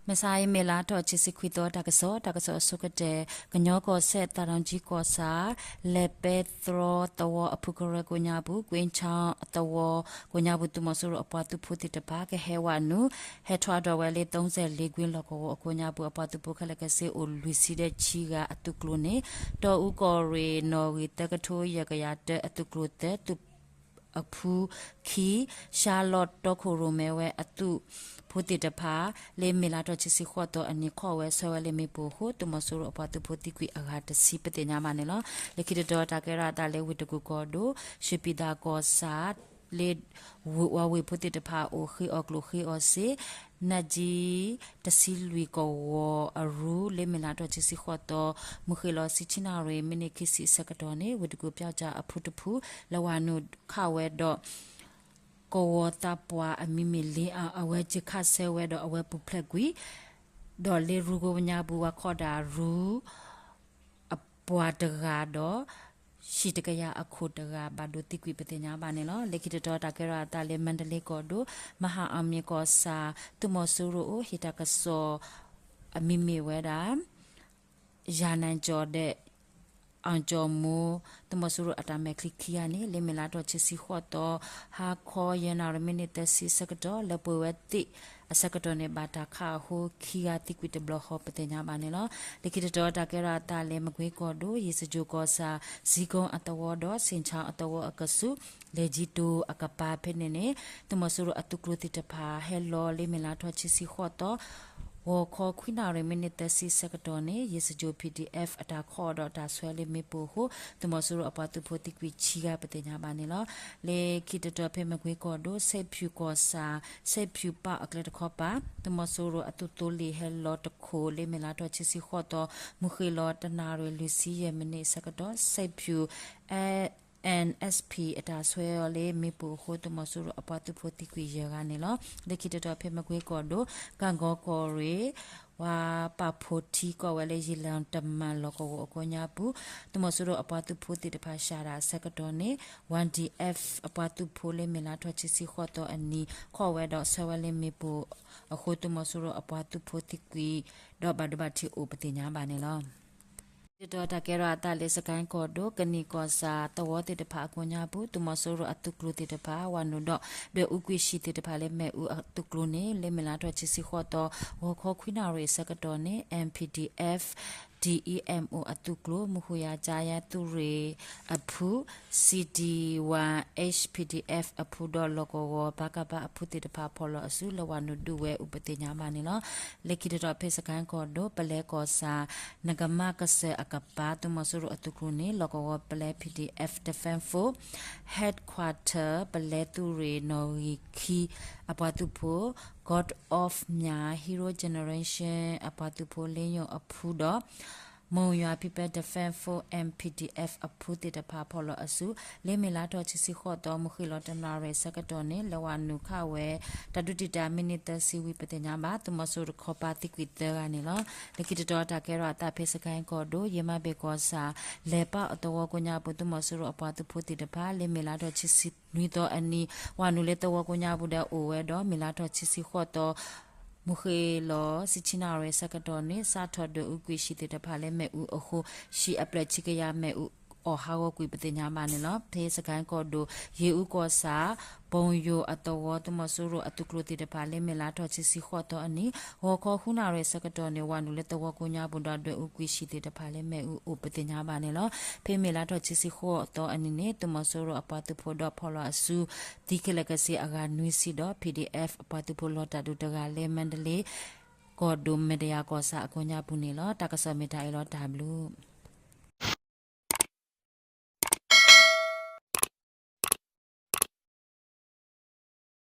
မုၢ်ဆါအံၤ မ့ၢ်လါထီၣ်ခံဆံခွံသီ တၢ်ကစီၣ်, တၢ်ကစီၣ်အဆိကတၢၢ်, ကညီကီၢ်စဲၣ် သးတီကၠံကီၢ်ဆၣ် လဲၤပဲတြီသဝီအဖုကရၢကိးညါပူၤ, ကွ့ဆါအသဝီကိးညါပူၤ သုးမီၤစိရိၤအပှၤသုးဖိသ့ၣ်တဖၣ် ကဟဲဝးနုာ် ဟဲထွဲဒီးဝဲလၢ သုံးဆယ့်လေးကွင်း လီၢ်ကဝီၤအကိးညါပူၤ အပှၤသုးဖိခဲလၢာ်ခဲဆ့အိၣ်လွံၢ်ဆံဒီးဆံဂၤအသုးကျိၤန့ၣ် တီအူကီၢ်ရ့ၣ် နီၣ်ဂံၢ်သၢကထိယဲၢ်ကယၤတၢ အသုးကျိၤသၢ သုး အဖုခံ ဆှၢလီၤတီခိၣ်ရိၣ်မဲဝဲအသုးဖိသ့ၣ်တဖၣ် လၢမ့ၢ်လါထီၣ်ခံဆံဃိးသီအနံၤ ခီၣ်ဝဲဆၢဝဲလၢမ့ၣ်ပိၢ်အဃိ သုးမီၤစိရိၤအပှၤသုးဖိသံကွံာ်အဂၤတဆံ ပသ့ၣ်ညါဘၣ်န့ၣ်လီၤ. လၢခံတတီၤ တၢ်ကဲထီၣ်အသးလၢဝ့ၢ်တကူၣ်ကီၢ်ဒိၣ် ရွှေပြည်သာကီၢ်ဆၣ် လၢ ဝီၤဝ့ၢ်ဖိသ့ၣ်တဖၣ်အိၣ်ဃ့အီၣ်ကျိၣ်ဃ့အီၣ်စ့ နၢ်ကၠံ တဆံလွံၢ်ကဝီၤအရူ လၢမ့ၢ်လါထီၣ်ခံဆံဃိးသီ မုၢ်ဃ့ၢ်လီၤ ဆံဆံနၣ်ရံၣ် မံးနံးခံဆံအဆၢကတီၢ်န့ၣ် ဝ့ၢ်တကူၣ်ပၠီကၠၣ်အဖုတဖု လဲၤဝးနုာ်ခးဝဲဒီး ကဝီၤသးပှၢ်အမံၤမ့ၢ်လ့အါ အဝဲစ့ၢ်ခးဆၢဝဲဒီးအဝဲပူၤဖျဲးကွံာ် ဒီးလၢရူကိးညါပူၤ ဝၤခီၣ်ဒၣ်ရူ အပှၤတဂၤဒီး ဟံၣ်တကယၤအခိၣ်တဂၤ ဘၣ်ဒိသံကွံာ် ပသ့ၣ်ညါဘၣ်န့ၣ်လီၤ. လၢခံတတီၤ တၢ်ကဲထီၣ်အသးလၢ မန္တလေးကီၢ်ဒိၣ် မဟာအောင်မြင်ကီၢ်ဆၣ် သုးမီၤစိရိၤအိၣ်ဟ့ၣ်တၢ်ကစီၣ် အမံၤမ့ၢ်ဝဲဒၣ် ယၤနၢ်ကၠီၣ်ဒီး အၣ်ကၠီၣ်မိၢ် သုးမီၤစိရိၤအတၢ်မဲာ်ချံခံဂၤန့ၣ် လၢမ့ၢ်လါထီၣ်ခံဆံဃိးသီ ဟါခီယဲၢ်နၣ်ရံၣ် မံးနံးသၢဆံအဆၢကတီၢ် လၢပှဲၤဝဲသ့ၣ်အဆၢကတီၢ်န့ၣ် ဘၣ်တၢ်ခးအဃိ ခံဂၤသံကွံာ်တဘျီဃီ ပသ့ၣ်ညါဘၣ်န့ၣ်လီၤ. လၢခံတတီၤ တၢ်ကဲထီၣ်အသးလၢ မကွ့ကီၢ်ဒိၣ် ယ့ၣ်စကြိၣ်ကီၢ်ဆၣ် ဇီၤကိၣ်အသဝီဒီး ဆ့ၣ်ဆၣ်အသဝီအကဆူး လဲၤကၠံတိၤအကပၤဖဲန့ၣ်န့ၣ် သုးမီၤစိရိၤအသုးကျိၤသ့ၣ်တဖၣ် ဟဲလီၤလၢမ့ၢ်လါထီၣ်ခံဆံဃိးသီ ဂီၤခီခွံနၣ်ရံၣ် မံးနံးသၢဆံအဆၢကတီၢ်န့ၣ် ယ့ၣ်စကြိၣ် PDF အတၢ်ခီၣ်ဒီးတၢ်ဆှၢလၢမ့ၣ်ပိၢ်အဃိ သုးမီၤစိရိၤအပှၤသုးဖိသံကွံာ်ဆံဂၤ ပသ့ၣ်ညါဘၣ်န့ၣ်လီၤ. လၢခံတတီၤ ဖဲမကွ့ကီၢ်ဒိၣ် စဲးဖၠူၣ်ကီၢ်ဆၣ် စဲးဖၠူၣ်ပၣ်အကျဲတခီပၤ သုးမီၤစိရိၤအသုးသိလ့ၣ်ဟဲလီၤတခိၣ် လၢမ့ၢ်လါထီၣ်ခံဆံဃိးသီ မုၢ်ဃ့ၢ်လီၤတနၣ်ရံၣ် လွံၢ်ဆံယဲၢ်မံးနံးအဆၢကတီၢ် စဲးဖၠူၣ် NSP အတၢ်ဆှၢအီၤလၢမ့ၣ်ပိၢ်အဃိ သုးမီၤစိရိၤအပှၤသုးဖိသံကွံာ်ယဲၢ်ဂၤန့ၣ်လီၤ. လၢခံတတီၤ ဖဲမကွ့ကီၢ်ဒိၣ် ကၣ်ကီကီၢ်ရ့ၣ် ဝၤပာ်ဖှိၣ်ထံကီၢ်ဝဲလၢ ယံာ်လၣ်တမၤလီၢ်ကဝီၤအကိးညါပူၤ သုးမီၤစိရိၤအပှၤသုးဖိသ့ၣ်တဖၣ် စှၤဒၣ်အဆၢကတီၢ်န့ၣ် ဝါဒံၣ်အဲၣ် အပှၤသုးဖိလၢမ့ၢ်လါထီၣ်ခံဆံဃိးသီအနံၤ ခီၣ်ဝဲဒီးဆၢဝဲလၢမ့ၣ်ပိၢ်အဃိ သုးမီၤစိရိၤအပှၤသုးဖိသံကွံာ် ဒီးဘၣ်ဒိဘၣ်ထံးအိၣ် ပသ့ၣ်ညါဘၣ်န့ၣ်လီၤ. ခံတတီၤ တၢ်ကဲထီၣ်အသးလၢ စကဲၣ်ကီၢ်ဒိၣ် ကနံၣ်ကီၢ်ဆၣ်သဝီသ့ၣ်တဖၣ်အကိးညါပူၤ သုးမီၤစိရိၤအသုးကျိၤသ့ၣ်တဖၣ် ဝၤနုာ်ဒီး ဒွဲၣ်အူကွံာ်ဆံၣ်သ့ၣ်တဖၣ်လၢမ့ၣ်အူအသုးကျိၤန့ၣ် လၢမ့ၢ်လါထီၣ်ခံဆံဃိးသီ ဂီၤခီခွံနၣ်ရံၣ်အဆၢကတီၢ်န့ၣ် MPDF DEMO အသုးကျိၤ မူဃုာ်ယၤကၠါယါသုးရ့ၣ်အဖု CDY HPDF အဖုဒီးလီၢ်ကဝီၤ ပကဖ အဖုသ့ၣ်တဖၣ် ဖီၣ်လီၤအစု လဲၤဝၤနုာ်ဒုးဝဲအိၣ် ပသ့ၣ်ညါဘၣ်န့ၣ်လီၤ. လၢခံတတီၤ ဖဲစကဲၣ်ကီၢ်ဒိၣ် ပလဲကီၢ်ဆၣ် နကမၣ်ကစၢၢ်အကပၤ သုးမီၤစိရိၤအသုးကျိၤန့ၣ် လီၢ်ကဝီၤ ပလဲ PDF Defense Force Headquarter ပလဲသုးရ့ၣ် နီၣ်ဂံၢ်ခံ အပှၤသုးဖိ God of Mya Hero Generation အပှၤသုးဖိ လ့ယိၣ်အဖုဒီး မုံယွၤ People Defense Force MPDF အဖုသ့ၣ်တဖၣ် ဖီၣ်လီၤအစု လၢမ့ၢ်လါထီၣ်ခံဆံဃိးသီ မုၢ်ဃ့ၢ်လီၤတနၣ်ရံၣ်အဆၢကတီၢ်န့ၣ် လဲၤဝၤနုာ်ခးဝဲ တၢ်ဒုးတံာ်တာ် မံးနံးသၢဆံဝံၤ ပသ့ၣ်ညါဘၣ် သုးမီၤစိရိၤတခီပၤသံကွံာ်သၢဂၤန့ၣ်လီၤ. လၢခံတတီၤ တၢ်ကဲထီၣ်အသးဖဲစကဲၣ်ကီၢ်ဒိၣ် ယမၤဘ့ၣ်ကီၢ်ဆၣ် လဲၤပာ်အသဝီကိးညါပူၤ သုးမီၤစိရိၤအပှၤသုးဖိသ့ၣ်တဖၣ် လၢမ့ၢ်လါထီၣ်ခံဆံနွံသီအနံၤ ဝၤနုာ်လၢသဝီကိးညါပူၤဒီးအိၣ်ဝဲဒီး မ့ၢ်လါထီၣ်ခံဆံဃိးသီ မုၢ်ဃ့ၢ်လီၤ ဆံဆံနၣ်ရံၣ်အဆၢကတီၢ်န့ၣ် စးထီၣ်ဒွဲၣ်အူကွံာ်ဆံၣ်သ့ၣ်တဖၣ်လၢမ့ၣ်အူအဃိ ဟံၣ်အဖျၢၣ်ဆံကယၤမ့ၣ်အူအီၣ်ဟးဂီၤကွံာ် ပသ့ၣ်ညါဘၣ်န့ၣ်လီၤ. ဖဲစကဲၣ်ကီၢ်ဒိၣ် ယ့ၣ်အူကီၢ်ဆၣ် ဘိၣ်ယိၣ်အသဝီ သုးမီၤစိရိၤအသုးကျိၤသ့ၣ်တဖၣ် လၢမ့ၢ်လါထီၣ်ခံဆံဃိးသီအနံၤ ဂီၤခီဃုနၣ်ရံၣ်အဆၢကတီၢ်န့ၣ် ဝၤနုာ်လၢသဝီကိးညါပူၤဒီး ဒွဲၣ်အူကွံာ်ဆံၣ်သ့ၣ်တဖၣ်လၢမ့ၣ်အူအိၣ် ပသ့ၣ်ညါဘၣ်န့ၣ်လီၤ. ဖဲမ့ၢ်လါထီၣ်ခံဆံဃိးသီအနံၤန့ၣ် သုးမီၤစိရိၤအပှၤသုးဖိဒီးဖီၣ်လီၤအစု သံခဲလၢာ်ခဲဆ့အဂၤနွံဆံဒီး PDF အပှၤသုးဖိလီၤတၢ်ဒုးတဂၤလၢ မန္တလေးကီၢ်ဒိၣ် မဲၣ်တယၤကီၢ်ဆၣ်အကိးညါပူၤန့ၣ်လီၤ. တၢ်ကစီၣ်မ့ၢ်တၢ်အံၤလီၤ တၢ်ဘျုး